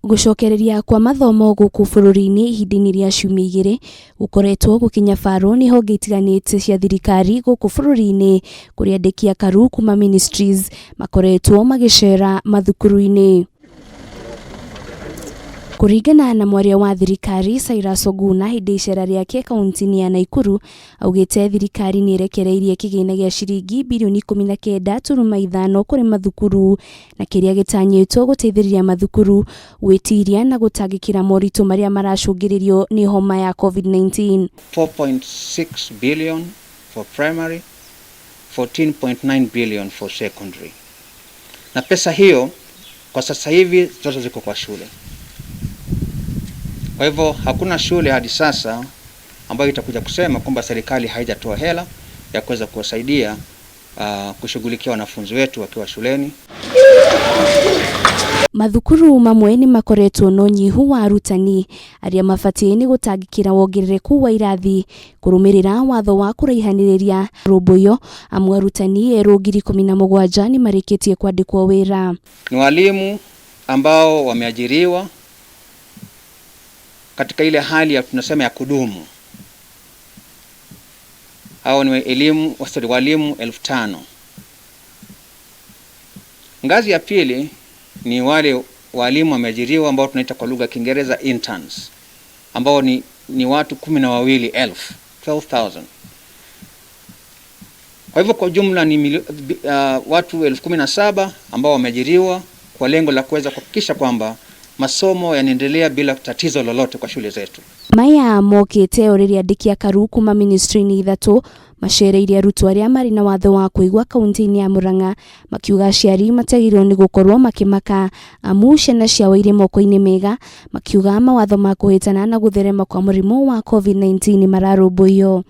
Gũcokereria kwa mathomo gũkũ bũrũri-inĩ ihinda-inĩ rĩa ciumia 2 gũkoretwo gũkĩnyabarwo nĩ honge itiganĩte cia thirikari gũkũ bũrũri-inĩ kũrĩa andĩki akaru kuma ministries makoretwo magĩcera mathukuru-inĩ. Kũringana na mwaria wa thirikari Cyrus Oguna hĩndĩ ya icera rĩake kaunti-inĩ ya Naikuru, augĩte thirikari nĩ ĩrekereirie kĩgĩna gĩa ciringi birioni 19.5 kũrĩ mathukuru na kĩrĩa gĩtanyĩtwo gũteithĩrĩria mathukuru gwĩtiria na gũtangĩkĩra moritũ marĩa maracũngĩrĩrio nĩ homa ya COVID-19. 4.6 billion for primary, 14.9 billion for secondary. Na pesa hiyo kwa sasa hivi zote ziko kwa shule. Kwa hivyo hakuna shule hadi sasa ambayo itakuja kusema kwamba serikali haijatoa hela ya kuweza kuwasaidia kushughulikia wanafunzi wetu wakiwa shuleni. Mathukuru mamwe nĩ makoretwo na ũnyihu wa arutani arĩa mabatiĩ nĩ gũtangĩkĩra wongerereku wa irathi kũrũmĩrĩra watho wa kũraihanĩrĩria rũmbũiyo amu arutani erũ 17,000 nĩ marĩkĩtie kwandĩkwo wĩra. Ni walimu ambao wameajiriwa katika ile hali ya tunasema ya kudumu. Hao ni elimu, sorry, walimu 5,000. Ngazi ya pili ni wale walimu wameajiriwa ambao tunaita kwa lugha ya Kiingereza interns, ambao ni watu 12,000, 12,000. Kwa hivyo kwa jumla ni watu 17,000 ambao wameajiriwa kwa lengo la kuweza kuhakikisha kwamba masomo yanaendelea bila tatizo lolote kwa shule zetu. Maya mokĩte o rĩrĩa andĩki akaru kuma ministry-inĩ ithatũ macereire arutwo arĩa marĩ na watho wa kũigua kaunti-inĩ ya Murang'a makiuga aciari matiagĩrĩirwo nĩ gũkorwo makĩmaka amu ciana ciao irĩ moko-inĩ mega, makiuga mawatho ma kũhĩtana na gũtherema kwa mũrimũ wa COVID-19 nĩ mararũmbũiyo.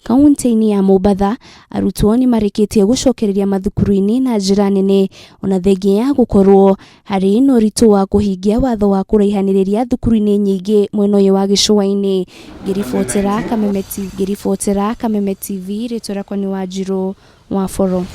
Kaunti-inĩ ya Mombatha arutwo nĩ marĩkĩtie gũcokereria mathukuru-inĩ na njĩra nene ona thengia ya gũkorwo harĩ na ũritũ wa kũhingia watho wa kũraihanĩrĩria thukuru-inĩ nyingĩ mwena ũyũ wa gĩcũa-inĩ. Ngĩribotera Kameme TV, ngĩribotera Kameme TV, rĩtwa rĩakwa nĩ Wanjirũ wa Boro.